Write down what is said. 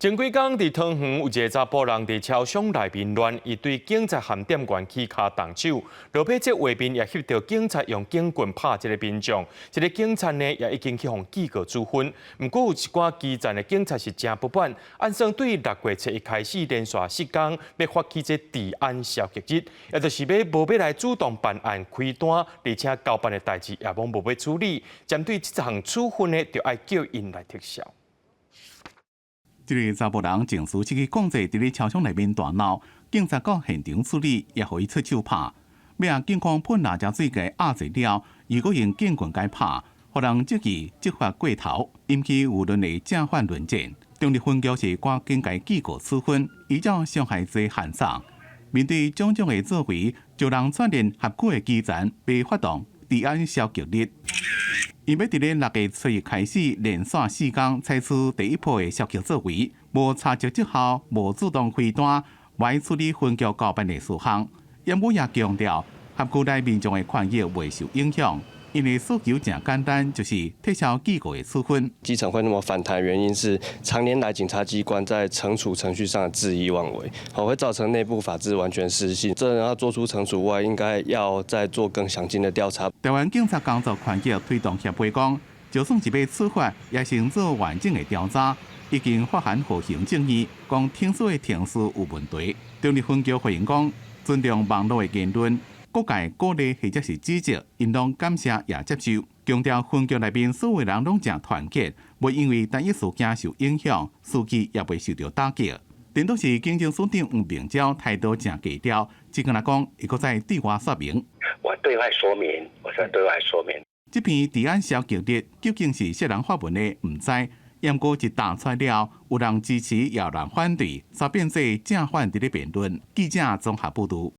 前幾工佇桃園有一个查埔人佇超商內面亂，伊對警察和店員起跤動手，落尾這畫面也翕著警察用警棍拍這个民眾，這个警察呢也已經去予記過處分。毋過有一寡基層的警察是誠不滿，按算對6月7日開始連續4工欲發起這治安消極日，也就是欲無欲來主動辦案開單，而且交辦的代誌也攏無欲處理，針對這項處分呢，就愛叫𪜶來撤銷。這个查埔人情緒失去控制，佇咧超商內面大鬧，警察到現場處理，也予伊出手拍。尾仔警方噴辣椒水共壓制了，又閣用警棍共拍，予人質疑執法過頭，引起輿論的正反論戰。中壢分局是趕緊共記過處分，依照傷害罪函送。面對種種的作為，就人串聯轄區的基層被發動治安消極日。𪜶欲佇咧6月7日開始連續4工採取第一波的消極作為，無查證績效，無主動開單，無處理分局交辦的事項。毋過也強調，轄區內民眾的權益袂受影響，𪜶的訴求誠簡單，就是撤銷記過的處分。基層會那麼反彈，原因是常年來警察機關在懲處程序上的恣意妄為，好會造成內部法治完全失信。這人要做出懲處外，應該要再做更詳盡的調查。台灣警察工作權益推動協會講，就算是欲處罰，也先做完整的調查，已經發函予行政院，講聽說的程序有問題。中壢分局回應講，尊重網路的言論，各界鼓勵或者是指責，𪜶攏感謝也接受。強調分局內面所有人攏誠團結，袂因為單一事件受影響，士氣也袂受著打擊。顛倒是警政署長黃明昭態度誠低調，只干焦講會閣再對外說明。我對外說明，我說對外說明。這篇治安消極日究竟是啥人發文的，毋知。毋過一彈出來了，有人支持，也有人反對，煞變做正反佇咧辯論。記者綜合報導。